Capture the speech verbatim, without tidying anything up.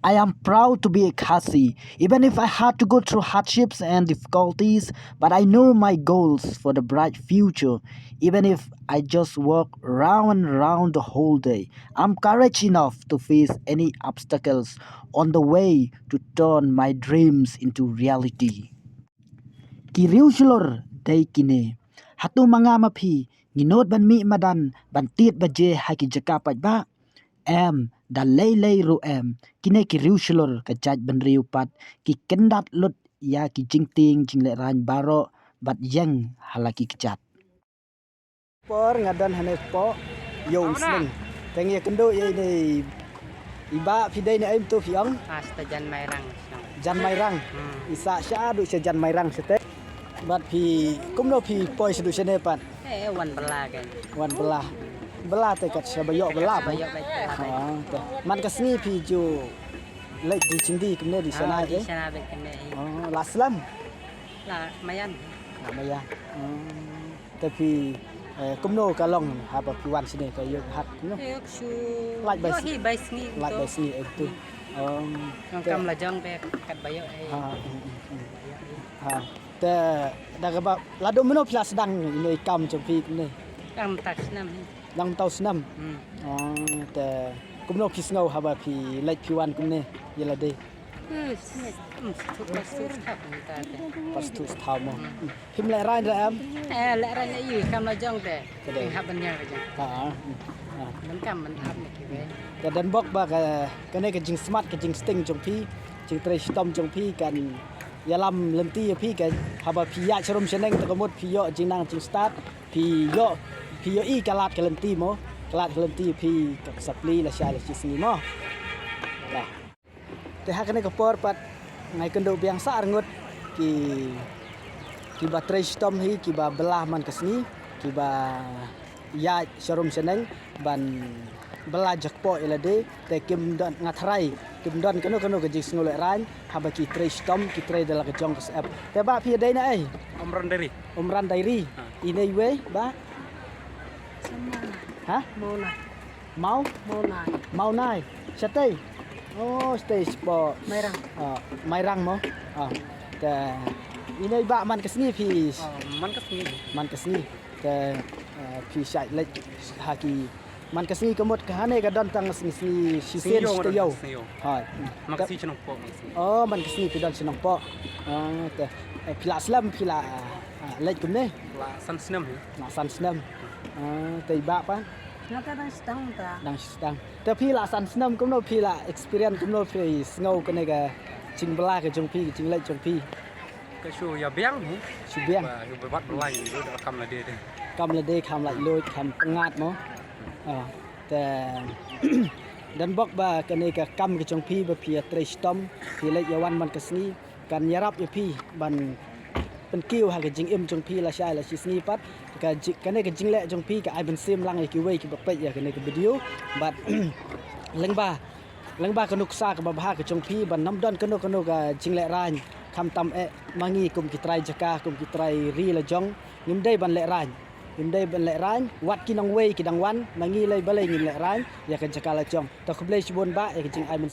I am proud to be a Khasi, even if I had to go through hardships and difficulties, but I know my goals for the bright future. Even if I just walk round and round the whole day, I'm courage enough to face any obstacles on the way to turn my dreams into reality. Ki riewshlur dei kine. Hato ma nga ma phi ngi nud ban mih madan ban tied baje ha ki jaka paidbah? Em, da lei lei ruh em. Kine ki riewshlur ka jaitbynriew pat ki kyndat lut ïa ki jingtieng jinglehraiñ baroh bad ïeng ha la ki kjat. Por nga don hangne poh ïew umsning. Te ngi ïakynduh ïa ine i bah, phi dei na ei mynta phi ong? Ah, sha Jan Mairang. Jan Mairang. Hmm. I sah shaduh sha Jan Mairang shatei. Bad phi kumno phi poi shaduh shane pat? Eh, wan bylla kan. Wan bylla. Bylla te kat sha ba ïoh bylla. Sha ba ïoh bylla. Ah, te. Man ka sngi phi ju leit die jingdie kumne die shana, ah, die eh? Shana bad kumne, eh. Oh, la slem? La maïan. La maïan. Hmm. Te phi, eh, kumno ka long haba phi wan shane, ka ïoh hat kumno? Ïoh shu. Lait bai, ïoh hi bai sngi. Lait bai sngi, eh, tu. Hmm. Um, nang te kam la jong te kat ba ïoh, eh. Ha, hmm, hmm, hmm. Ha. Te da kaba la dum mynno phi la sdang ine i kam jong phi kumne? Dang mynta snem hi. Dang mynta snem. Hmm. Oh, te kumno phi sngew haba phi leit phi wan kumne ïa lade? Hmm, hmm, sngewthuh, sngewthuh sngewthuh mynta te. Sngewthuh sngewthuh mo. Hmm. Phim lehraiñ re em? Eh, lehraiñ ïa i kam la jong te. Ka dei. Hap ban ïa ka jong. Ha, ha. Ha. Ban kam ban ap ne ki wei. Ka don bok ba ka, kane ka jingsmat ka jingsting jong phi, jingtrei shitom jong phi kan ïalam lynti ïa phi, ka haba phi ïaid sharum shaneng te ka mut phi ïoh jingnang jingstad, phi ïoh, phi ïohi ka lad ka lynti mo, ka lad ka lynti phi ka sa plie lashai la shisngi mo. Lah. Te ha kane ka por pat nga ïakynduh biang sa arngut ki, kiba trei shitom hi, kiba bylla man ka sngi, kiba ïaid sharum shaneng ban bylla jakpoh ïa lade, te kim don, nga tharai kim don kano kano ka jingsngew lehraiñ haba ki trei shitom, ki trei da la ka jong ka syep. Te bah phi dei na ei? Umran Dairy. Umran Dairy. Ha. Ine iwei bah? Mona. Ha? Mona. Mau? Mawnai. Mawnai. Shatei? Oh, shatei shapoh. Mairang. Ah, Mairang mo. Ah. Te ine i bah man ka sngi phi? Oh, man ka sngi. Man ka sngi. Te, ah, phi shait leit ha ki, man ka sngi ka mut ka hangne ka don tang sngi, sngi shisien shi taïew. Sngi ïew. Hai. Man ka sngi sha Nongpoh, man ka sngi. Oh, man ka sngi phi don sha Nongpoh. Ah, te, eh, phi la slem phi la, ah, leit kumne? La san snem hi. La san snem. Ah, te i bah pat? Nga te dang sdang ta. Dang sdang. Te phi la san snem kumno phi la experience, kumno phi sngew kane ka jingbylla ka jong phi, ka jingleit jong phi? Ka shu ïa biang hi. Shu biang. Ba, ba, ba, ba, kam lade te. Kam lade, kam laitluid, kam pyngngad mo. Ah, te don bok ba kane ka kam ka jong phi ba phi ïa trei shitom, phi leit ïa wan man ka sngi, kan ïarap ïa phi ban pynkiew ha ka jingim jong phi lashai la shisngi pat. Ka ji-, kane ka jingleh jong phi ka ai mynsiem lang ïa kiwei kiba peit ïa kane ka video. Bad lyngba, lyngba ka nuksa kaba bha ka jong phi, ban ym don kano kano ka jinglehraiñ, khamtam eh ma ngi kum ki trai jaka, kum ki trai ri la jong, ngim dei ban lehraiñ. Ngim dei ban lehraiñ, wat ki nongwei ki dang wan, ma ngi lei balei ngin lehraiñ ïa ka jaka la jong. To khublei shibun bah ïa ka jingai myn-